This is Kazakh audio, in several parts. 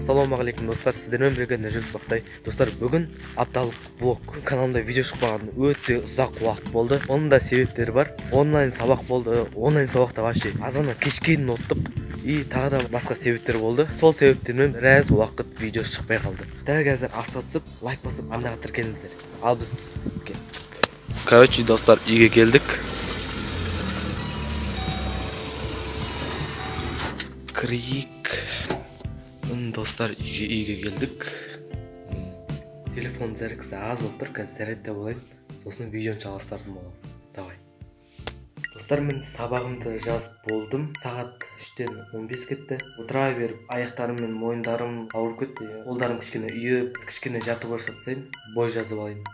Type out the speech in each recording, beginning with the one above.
Ассалаумағалейкум, достар! Сіздермен бірге Нұржігіт Бақтай. Достар, бүгін апталық влог. Каналымда видео шықпаған өте ұзақ уақыт болды. Оның да себептері бар. Онлайн сабақ болды. Онлайн сабақта вообще азаннан кешке дейін отырдық. И тағы да басқа себептер болды. Сол себептермен біраз уақыт видео шықпай қалды. Дәл қазір астына түсіп, лайк басып, арнаға тіркеліңіздер. Ал біз кеттік. Короче, достар, үйге келдік. Кірейік. Міне, достар, үйге келдік. Телефон зарядкасы аз болып тұр, қазір зарядтап алайын, сосын видеоны жалғастыратын боламын. Давай, достар, мен сабағымды жазып болдым. Сағат 3-тен 15 кетті. Отыра беріп, аяқтарым мен мойындарым ауырып кетті, қолдарым кішкене үйіп. Кішкене жаттығу жасап тастайын, бой жазып алайын.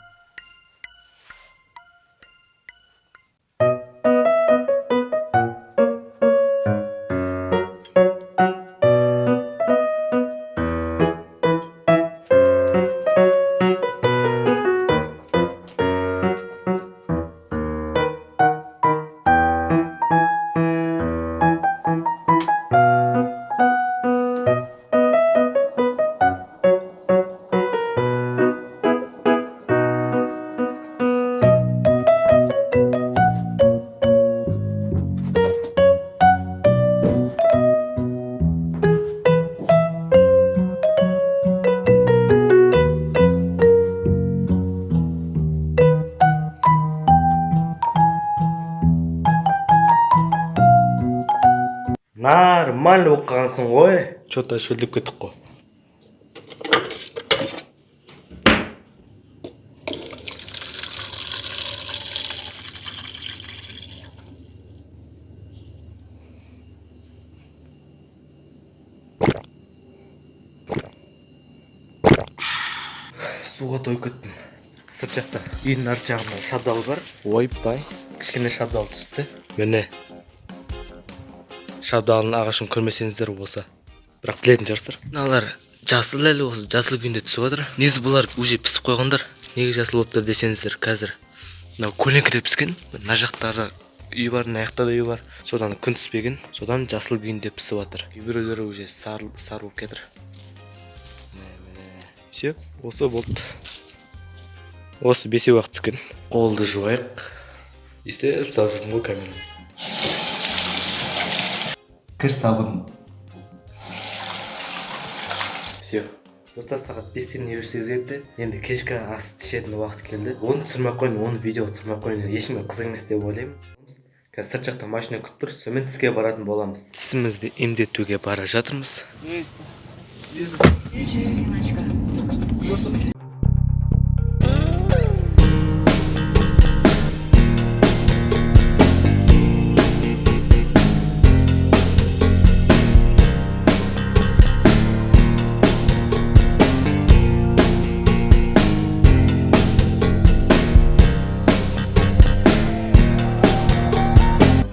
Нормально болып қалғансың ғой. Че-то шөлдеп кеттік қой. Суға тойып кеттім. Сырт жақта, үйдің арт жағында шабдалы бар. Ойбай, кішкене шабдалы түсіпті. Міне, шабдалының ағашын көрмесеңіздер болса, бірақ білетін шығарсыздар. Мыналар жасыл, әлі осы жасыл күйінде түсіп жатыр. Негізі бұлар уже пісіп қойғандар. Неге жасыл болып тұр десеңіздер, қазір мынау көлеңкеде піскен. Мына жақта үй бар, мына жақта да үй бар, содан күн түспеген, содан жасыл күйінде пісіп жатыр. Кейбіреулері уже сары сары болып кетір. Міне, міне, все, осы болды. Осы бесеу ақ түскен. Қолды жуайық. Өйстіп салып жүрмін ғой камераны. Кір сабын. Все, достар, сағат 5-тен 58 кетті. Енді кешкі ас ішетін уақыт келді. Оны түсірмей ақ қояйын, оны видео түсірмей ақ қояйын, ешкімге қызық емес деп ойлаймын. Қазір сырт жақта машина күтіп тұр, сонымен тіске баратын боламыз. Тісімізді емдетуге бара жатырмыз. Вечериночка.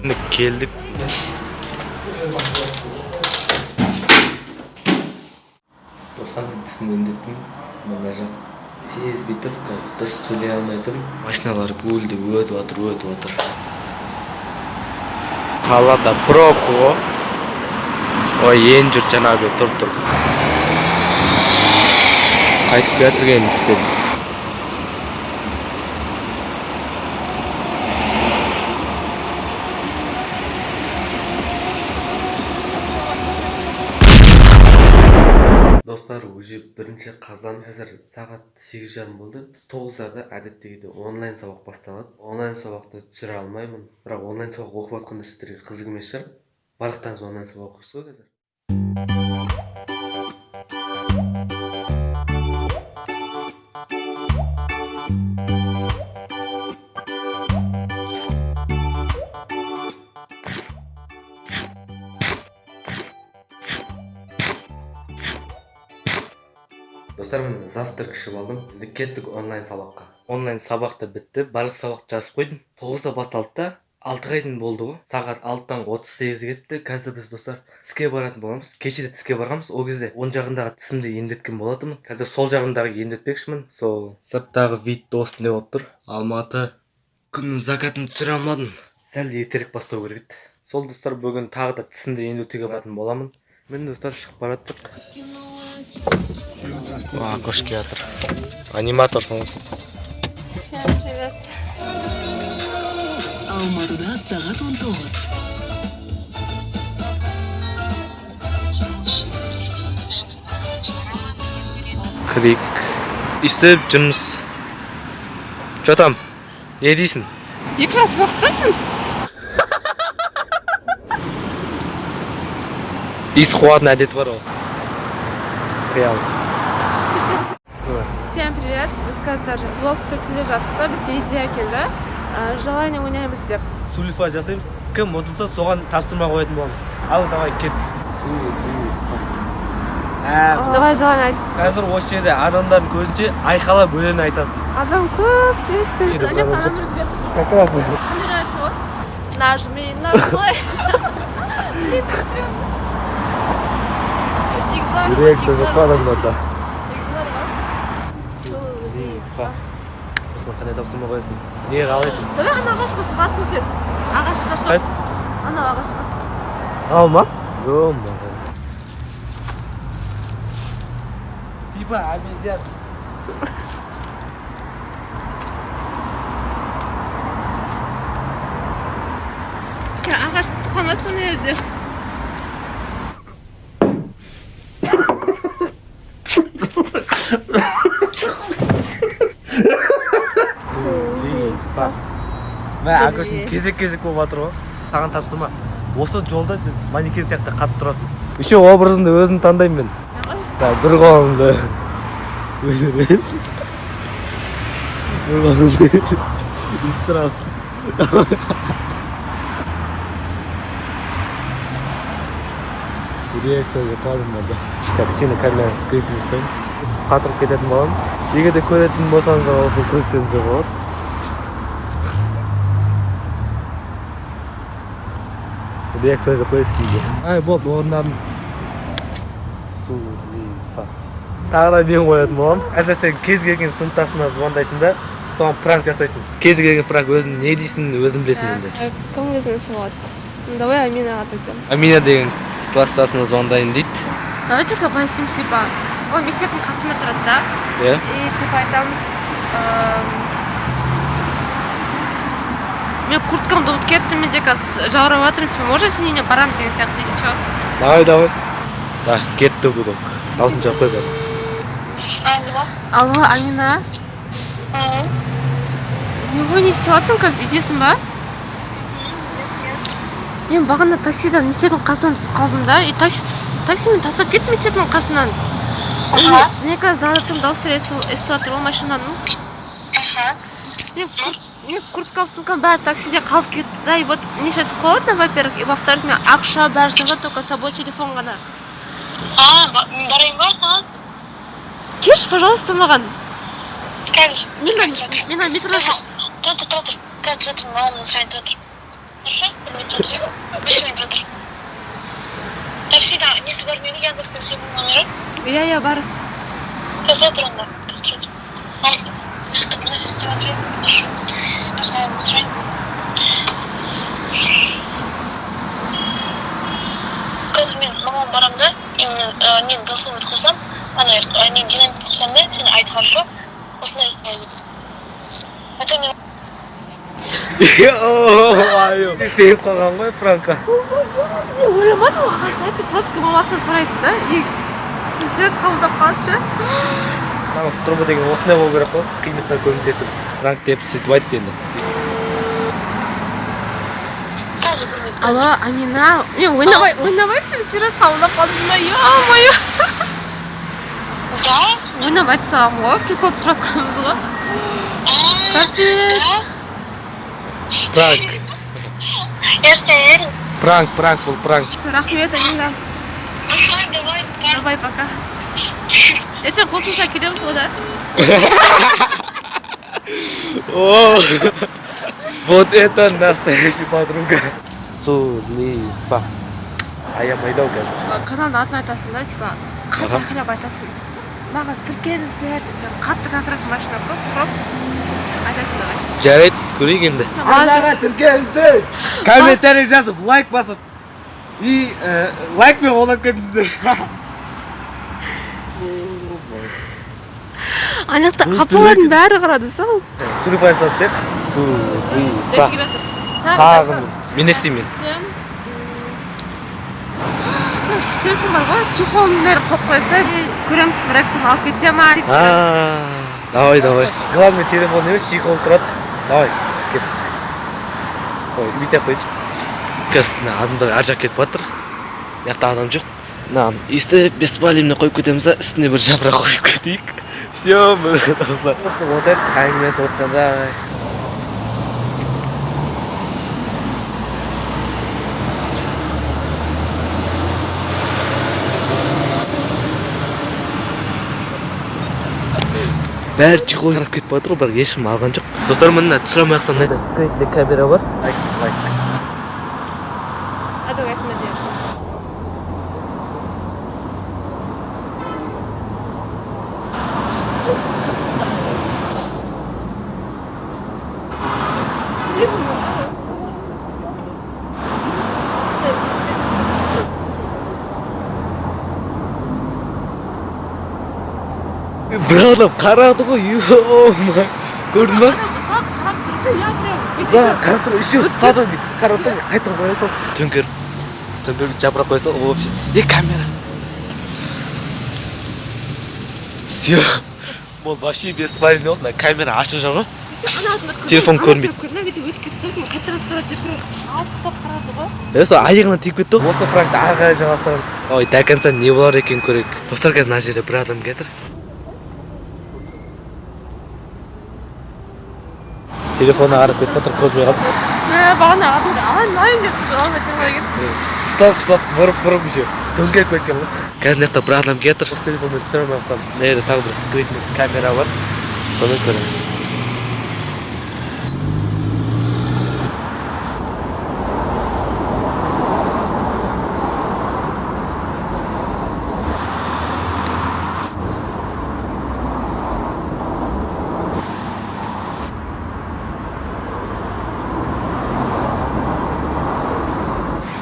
Міне, келдік. Достар, мен тісімді емдеттім. Мына жақ сезбей тұр қазір, дұрыс сөйлей алмай тұрмын. Машиналар гуілдеп өтіп жатыр, өтіп жатыр. Қалада пробка ғой. Ой, ең жұрт жаңағы тұрып тұрып қайтып келе жатыр енді тістен. Достар, уже 1 қазан. Қазір сағат 8:30 болды. 9-дарда әдеттегідей онлайн сабақ басталады. Онлайн сабақты түсіре алмаймын, бірақ онлайн сабақ оқып жатқанда сіздерге қызық емес шығар. Барлықтарыңыз онлайн сабақ оқисыз ғой қазір. Достар, мен завтрак ішіп алдым. Енді кеттік онлайн сабаққа. Онлайн сабақ та бітті, барлық сабақты жазып қойдым. 9-да басталды да, 6-ға дейін болды ғой. Сағат 6-тан 38 кетті. Қазір біз, достар, тіске баратын боламыз. Кеше де тіске барғанбыз. Ол кезде оң жағындағы тісімді емдеткен болатынмын. Қазір сол жағындағы емдетпекшімін. Сол сырттағы вид осындай болып тұр. Алматы. Күннің закатын түсіре алмадым, сәл ертерек бастау керек еді. Сол, достар, бүгін тағы да тісімді емдетуге баратын боламын. Міне, достар, шығып бара жаттық. Акош келатыр. Аниматорсың ғой. Всем привет. Алматыда сағат 19. Текущее время 16 часов. Крик өйстіп жүрміз. Жатам, не дейсің? 2 жас бақтысың. Иіс қуатын әдеті бар ол. Қиял. Всем привет. Біз қазір влог түсіріп келе жаттық та, бізге идея келді. Желание ойнаймыз деп. Сулифа жасаймыз. Кім ұтылса, соған тапсырма қоятын боламыз. Ал, давай, кет. Давай, желание айт. Қазір осы жерде адамдардың көзінше айқайлап өлең айтасың. Адам көп. Жерде бір адам жоқ. Как раз. Мне нравится вот. Нажми на плей. Блин, стрёмно. Игнор, Реакция игнор жоқ қой адамдарда. Игнор ма? Сулифа. Осыны қандай тапсырма қоясың? Не қалайсың? Давай ана ағашқа шығасың сен. Ағашқа шық. Қайсы? Анау ағашқа. Алма? Ё. Типа обезьян. Сен ағаш тұтып қалмасын ана жерде. Сулифа. Мә, Акошың кезек кезек болып жатыр ғой. Саған тапсырма. Осы жолда сен манекен сияқты қатып тұрасың. Еще образыңды өзің таңдаймын мен. Да, бір қолыңды өлтіресің. Бір қолыңды өйстіп тұрасың. Реакция жоқ адамдарда. Кішкене камера скрипін ұстаймын. Қатырып кететін боламын. Егер де көретін болсаңыздар, осыны көрсетсеңіздер болады. Реакция жоқ қой ешкімде. Ай, болды, орындадым. Сулифа. Тағы да мен қоятын боламын. Әзір сен кез келген сыныптасына звондайсың да, соған пранк жасайсың. Кез келген пранк, өзің не дейсің, өзің білесің енді. Кім өзіне салады? Ну, давай Аминаға тогда. Амина деген класстасына звондайын дейді. Давайте-ка былай істейміз, типа, ол мектептің қасында тұрады да. Иә. И типа айтамыз, мен курткамды ұмытып кеттім, менде қазір жаурап жатырмын, типа, можно сенің үйіне барамын деген сияқты или че? Давай, давай. Да, кетті гудок. Дауысын жауып қой бәрі. Алло. Алло, Амина. Не ғой, не істеп жатырсың қазір, үйдесің ба? Мен бағана таксидан мектептің қасынан түсіп қалдым да, и такси мені тастап кетті мектептің қасынан. Мен қазір звондап тұрмын, дауыстар естіліп жатыр ғой машинаның. Мен курткам, сумкам бәрі таксиде қалып кетті да, и вот мне сейчас холодно, во-первых, и во-вторых, мен ақша бәрі жоқ, только с собой телефон ғана. А, барайын ба саған? Келші, пожалуйста, маған. Қазір. Мен мен ана метрода. Тұра тұр, тұра тұр. Қазір тұра тұр, мамамның сұрайын, тұра тұр. Хорошо? Бір минут тұра тұр. 5 минут тұра тұр. Таксида несі бар менің, Яндекс таксидің номері? Иә, бар. Қазір тұра тұр онда. Қазір тұра тұр. Мам, бір нәрсе істеп жатыр едім. Хорошо. Қазір мамамнан сұрайын. Қазір мен мамам барамын да, именно мен голосовой қосамын, ана не динамик қосамын да, сен айт, хорошо? Осындай осындай дейді. А то мен Сеніп қалған ғой пранкқа. Мен ойламадым, маған давайте просто мамасынан сұрайды да, и сөз қабылдап қалады ше. Нағыз тұрбы деген осындай болу керек қой. Қиындықтан көмектесіп. Пранк деп сөйтіп айтты енді. Қазір бір минут. Алло, Амина, мен ойнамай ойнамай тұрмын, серьез қабылдап қалдым да, ё-моё. Да? Ойнап айта саламын ғой, прикол түсіріп жатқанбыз ғой. А, Капец. да? Пранк. Я ж тебе верю. Пранк, пранк, бұл пранк. Рахмет, Амина. Ага, давай, пока. Давай, пока. Ертең қосымша келеміз ғой да. О, вот это настоящая подруга. Сулифа. Аямайды ау қазір. Каналдың атын айтасың да, типа, қатты айқайлап айтасың, маған тіркеліңіздер деп, прям қатты, как раз машина көп, пробка, айтасың, давай. Жарайды, көрейік енді. Арнаға тіркеліңіздер. Комментарий жазып, лайк басып. И лайкпен қолдап кетіңіздер. Ана жақта апалардың бәрі қарады сол. Сулифа жасап тек. Сулифа. Тағы мен не істеймін мен? Сен телефон бар ғой, чехолын бәрі қойып қойса, и көреміз, бірақ сені алып кете ма. Давай, давай. Главный телефон емес, чехол тұрады. Давай, кет. Ой, бүйтіп қойшы. Қазір мына адамдар ар жаққа кетіп жатыр. Мына жақта адам жоқ. Мынаны өйстіп беспалевно қойып кетеміз да, үстіне бір жапырақ қойып кетейік. Все, міне, достар. Просто отырып әңгімелесіп отқанда. Бәрі чехол қарап кетіп жатыр ғой, бірақ ешкім алған жоқ. Достар, міне, түсіре алмай қалсам, мына скрытный камера бар. Лайк, лайк. Адам айтма деп. Бір адам қарады ғой, ё, көрдің ба? Адам ұзақ қарап тұрды, я прям. Ұзақ қарап тұр, еще ұстады бүйтіп қарап тұр, қайтадан қоя салды. Төңкеріп, төңкеріп жапырақ қоя салды, вообще. Е, камера. Все. Бұл вообще беспалевно болды, мына камера ашық жүр ғой. Ана адамдар көрді, Телефон ана көрінбейді. көрді, бүйтіп өтіп кетті, сосын қайтадан тұрады деп прям алып тастап қарады ғой. Е, сол аяғына тиіп кетті ғой. Осы пранкті ары қарай жалғастырамыз. Ой, до конца не болар екен көрейік. Достар, қазір мына жерде бір адам келатыр. Телефонына қарап кетіп жатыр, көрмей қалды. Мә, бағана адамдар алайын деп тұр, алмай тұрмай кетті. Ұстап, ұстап, бұрып, бұрып еще. Төңкеріп кеткен ғой. Қазір мына жақта бір адам келатыр. Осы телефонмен түсіре алмай қалсам, мына жерде тағы бір скрытный камера бар. Соны көреміз.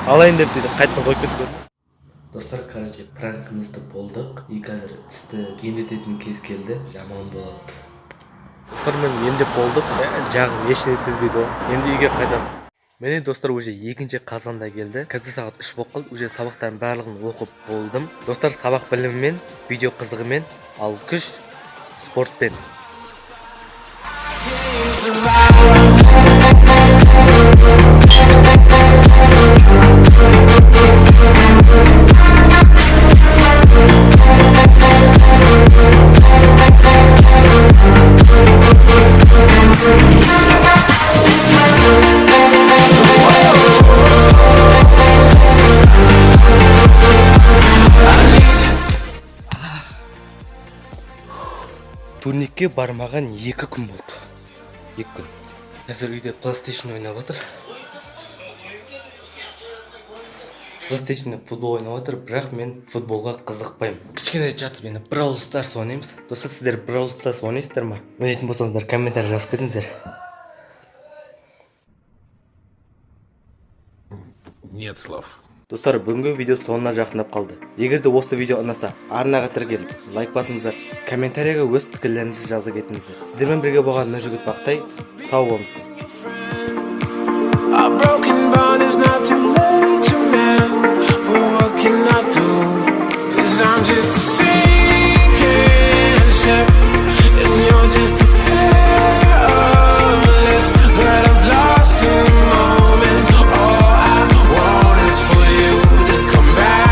Алайын деп бүйтіп қайтадан қойып кетті, көрдің. Достар, короче, пранкімізді болдық. И қазір тісті емдететін кез келді. Жаман болады. Достар, мен емдеп болдық. Жағым ештеңе сезбейді ғой. Енді үйге қайтамын. Міне, достар, уже 2 қазанда келді. Қазір сағат 3 болып қалды. Уже сабақтардың барлығын оқып болдым. Достар, сабақ білімімен, видео қызығымен, ал күш спортпен. Турникке бармаған 2 күн болды. 2 күн. Қазір үйде PlayStation ойнап отыр. PlayStation футбол ойнап отыр, бірақ мен футболға қызықпаймын. Кішкене жатып енді Brawl Stars ойнаймыз. Достар, сіздер Brawl Stars ойнайсыздар ма? Ойнайтын болсаңыздар, комментарий жазып кетіңіздер. Нет слов. Достар, бүгінгі видео соңына жақындап қалды. Егер де осы видео ұнаса, арнаға тіркеліп, лайк басыңыздар, комментарийға өз пікірлеріңізді жаза кетіңіздер. Сіздермен бірге болған Нұржігіт Бақтай, сау болыңыздар. A broken bond is not too late to mend. But what can I do? 'Cause I'm just a sinking ship.